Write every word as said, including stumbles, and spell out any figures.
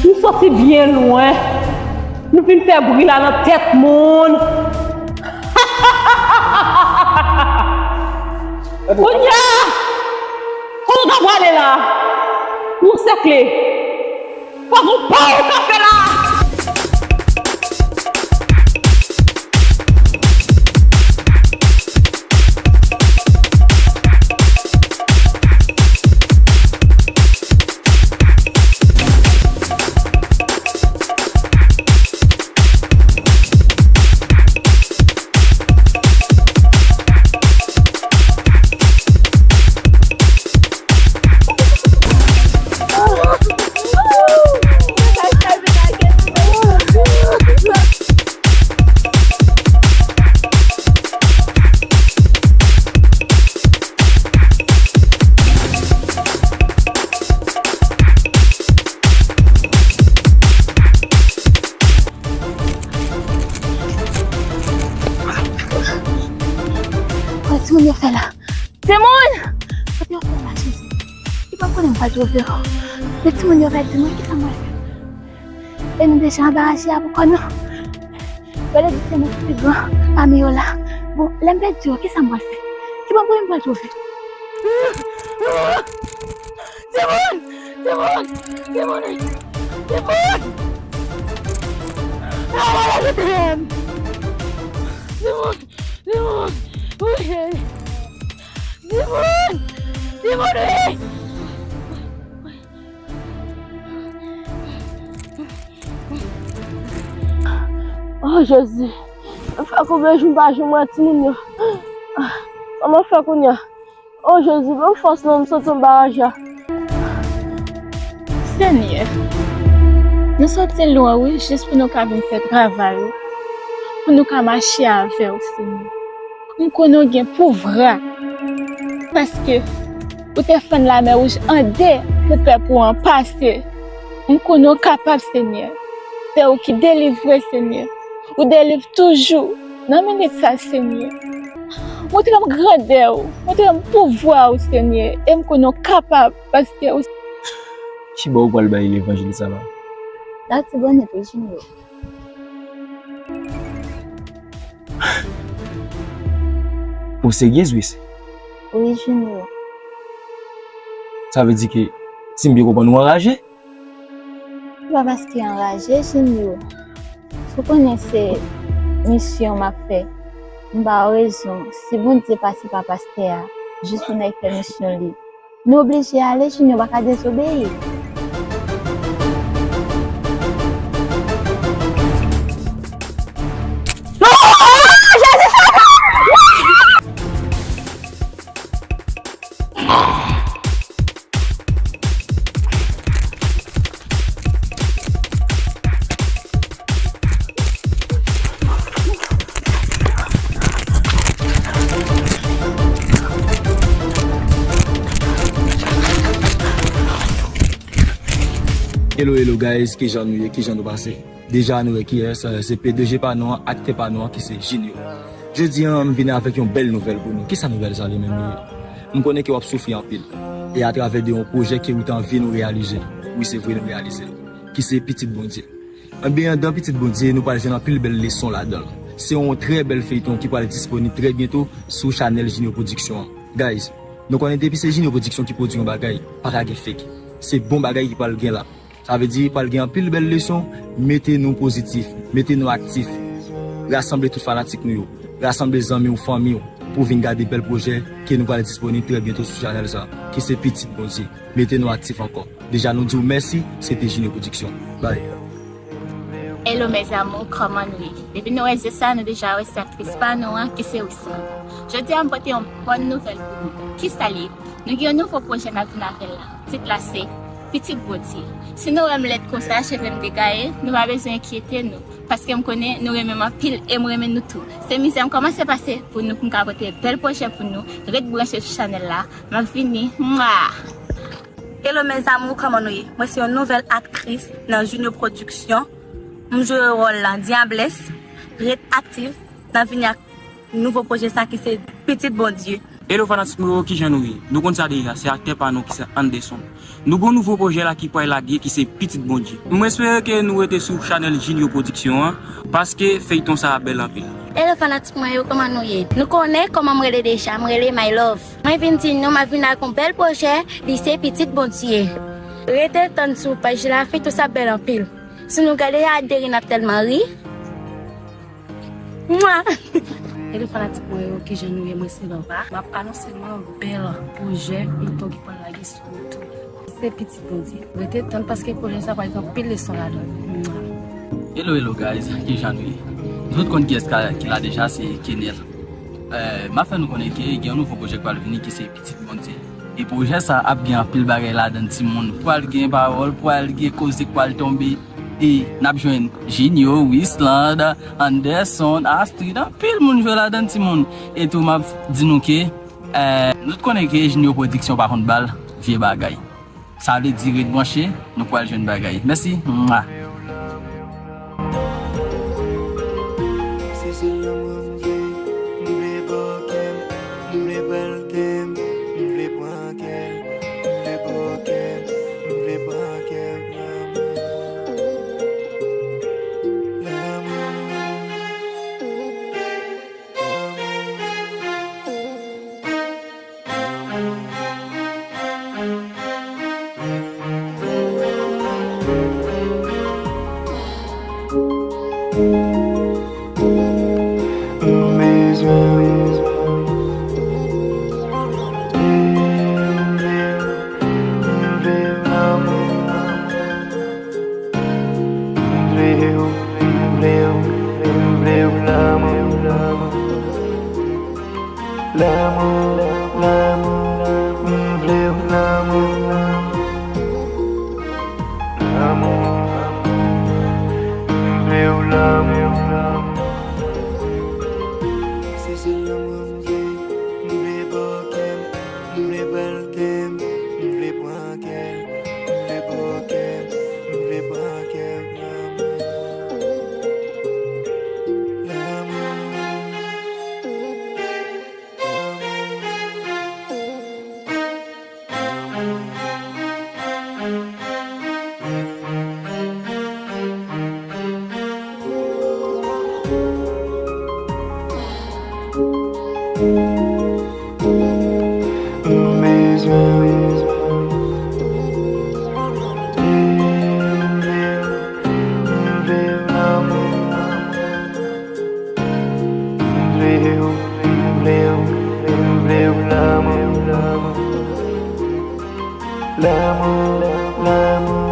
Nou soti byen lwen. Nou vin fè bri la nan tèt moun. Kounye a, kote w ta prale la? Nou sèkle. Pa gon pa ou ka fè la! Kòman timoun yo fè la? Timoun! Kote yo fè la, Jezi? Li pa konnen m pral twouve yo. Men timoun yo pèdi mwen, kisa m pral fè? E nou deja anba raje a pou kò nou. Yo le di se mwen ki pi gran pami yo la. Bon, lè m pèdi yo, kisa m pral fè? Ki bò pou m pral twouve? Timoun! Timoun! Timoun! Timoun! Timoun! Timoun! Timoun! Wi! Timoun! Timoun, wi! Oh, Jezi. Fè konbyen jou m pa jwenn wè timoun yo? Kòman fè kounye a? Oh, Jezi, ban m fòs non, m soti anba raje a. Senyè, nou soti lwen, wi, jis pou nou ka vin fè travay ou, pou nou ka mache avè w, Senyè. M konnen w gen pouvwa, paske ou te fann Lamè Wouj an de pou pèp ou an pase. M konnen w kapab, Senyè. Se ou ki delivre, Senyè. Ou delivre toujou nan minit sa, Senyè. Montre m grandè w, montre m pouvwa w, Senyè, e m konnen w kapab, paske w... Ki bò ou pral bay levanjil sa la? Latibonit, wi, Junior. Ou serye, Zwis? Wi, Junior. Sa vle di ke, si m byen konprann, ou anraje? Se pa paske anraje, Junior. Si w konnen se misyon m ap fè, m ba w rezon. Si Bondye pase pa pastè a, jis pou n al fè misyon li, nou oblije ale, Junior, pa ka dezobeyi. Hello, hello guys, kijan nou ye, kijan nou pase? Deja nou wè kiyès, eh, se P D G pa nou an, aktè pa nou an ki se Junior. Jodi an, m vini avèk yon bèl nouvèl pou nou. Kisa nouvèl sa li menm li ye? M konnen ke w ap soufri anpil. E atravè de yon pwojè ke ou te anvi nou reyalize. Wi, se vre nou reyalize l. Ki se Pitit Bondye. Ebyen, anndan Pitit Bondye, nou pral jwenn anpil bèl leson ladan l. Se yon trè bèl feyton ki pral disponib trè byento sou chanèl Junior Production an. Guys, nou konnen depi se Junior Production ki pwodui yon bagay, pa ka gen fake. Se bon bagay ki pral gen la. Sa vle di, pral gen anpil bèl leson. Mete nou pozitif, mete nou aktif. Rasanble tout fanatik nou yo, rasanble zanmi w, fanmi w, pou vin gade bèl pwojè ke nou pral disponib trè byento sou chanèl sa, ki se Pitit Bondye. Mete nou aktif ankò. Deja nou di w mèsi, se te Junior Production. Bye. Hello mes amours, kòman nou ye? Depi nou wè zye sa, nou deja wè se aktris pa nou an ki se Wissan. Jodi a m pote yon bòn nouvèl pou nou. Kisa l ye? Nou gen yon nouvo pwojè n ap vin avè l la. Tit la se Pitit Bondye. Si nou wè m lèd konsa, cheve m degaye, nou pa bezwen enkyete nou, paske m konnen nou renmen m anpil e m renmen nou tou. Se mizè m kòmanse pase pou nou pou m ka pote bèl pwojè pou nou. Ret branche sou chanèl la. M ap vini. Mwa! Hello mes amours, kòman nou ye? Mwen se yon nouvèl aktris nan Junior Production. M jwe wòl la Dyablès. Ret aktif, n ap vini ak nouvo pwojè sa ki se Pitit Bondye. Hello fanatik mwen yo, kijan nou ye? Nou konn sa deja, se aktè pa nou ki se Anderson. Nou gon nouvo pwojè la ki pral lage ki se Pitit Bondye. Mwen espere ke nou rete sou chanèl Junior Production an, paske feyton sa a bèl anpil. Hello fanatik mwen yo, kòman nou ye? Nou konnen kòman m rele deja, m rele My Love. Mwen vin di nou, m ap vin ak yon bèl pwojè, li se Pitit Bondye. Rete tann sou paj la, feyton sa bèl anpil. Si nou gade a, Derine ap tèlman ri. Mwa! Hello fanatik mwen yo, kijan nou ye? Mwen se Lova. M ap anonse nou yon bèl pwojè feyton ki pral lage sou YouTube. Se Pitit Bondye. Rete tann paske pwojè sa pral gen anpil leson ladan. Mwa! Hello, hello guys, kijan nou ye? Nou tout konn kiyès ka- ki la deja, se Kenel. Eh, m ap fè nou konnen ke gen yon nouvo pwojè k pral vini ki se Pitit Bondye. E pwojè sa ap gen anpil bagay ladan timoun. Pral gen pawòl, pral gen koze k pral tonbe. E n ap jwenn Junior, Wisland, Anderson, Astrid, anpil moun jwe ladan timoun. E tou m ap di nou ke, eh, nou t konnen ke Junior Production pa konn ba l vye bagay. Sa vle di ret branche, nou pral jwenn bagay. Mèsi. Mwa. Si se lanmou m ye, m vle bò kè m, m vle pran kè m, m vle pran kè m, m vle bò kè m, m vle pran kè m, lanmou. Lanmou. Lanmou, lanmou, m vle w lanmou. Lanmou, m vle w lanmou. Si se lanmou m ye, m vle bò kè m, m vle ba l kè m, m vle pran kè m, m vle bò kè m, m vle pran kè m, lanmou. Lanmou. M vle w, m vle w, m vle w, m vle w lanmou. Lanmou, lanmou,